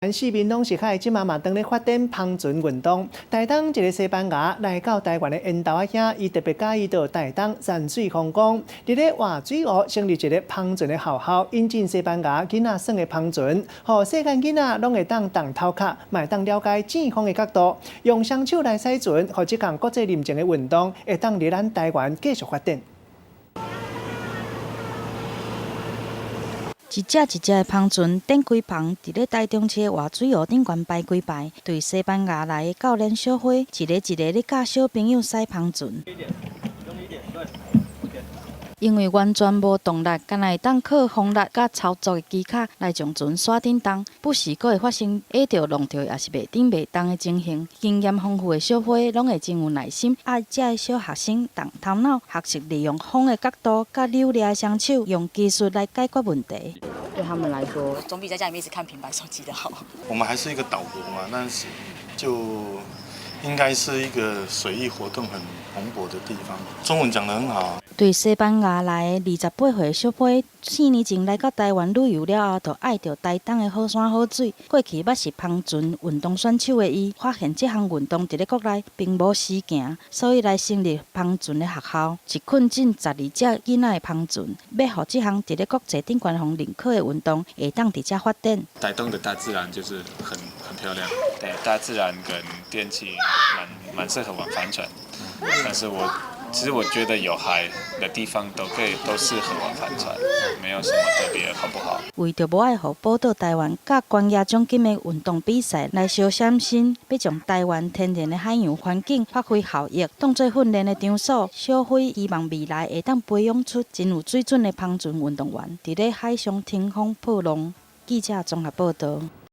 四面攏是海，這馬嘛當咧發展帆船運動。台東一个西班牙來到台灣的緣投仔兄，伊特別佮意著台東山水風光，佇咧活水湖成立一个帆船的學校，引進西班牙囡仔耍的帆船，予世間囡仔攏會當動頭殼，嘛會當了解正風的角度，用雙手來駛船，予這項國際認證的運動會當佇咱台灣繼續發展。一隻一隻的帆船頂幾帆，佇咧台中市活水湖頂懸排幾排。對西班牙來的教練小輝，一个一个咧教小朋友駛帆船。因為完全無動力，干焦會當靠風力佮操作的機巧來將船徙振動，不時閣會發生壓著、弄著，抑是袂振袂動的情形。經驗豐富的小輝攏會真有耐心，愛遮的小學生動頭腦，學習利用風的角度佮扭掠的雙手，用技術來解決問題。對他們來說，總比在家裡面一直看平板手機的好。我們還是一個島國嘛，那是就應該是一個水域活動很蓬勃的地方。中文講得很好。對西班牙來的28歲小輝，4年前來到台灣旅遊了後，就愛著台東的好山好水。過去捌是帆船運動選手的伊，發現這項運動佇咧國內並無時行，所以來成立帆船的學校，一訓進12隻囡仔的帆船，欲予這項佇咧國際頂懸予認可的運動會當佇遮發展。台東的大自然就是很漂亮，對，大自然跟天氣蠻適合玩帆船，但是我其實我覺得有海的地方都可以，都適合玩帆船，沒有什麼特別好不好？為著無愛予寶島台灣佮懸贏獎金的運動比賽來相閃身，欲將台灣天然的海洋環境發揮效益，當做訓練的場所。小輝希望未來會當培養出真有水準的帆船運動員，佇咧海上乘風破浪。記者綜合報導。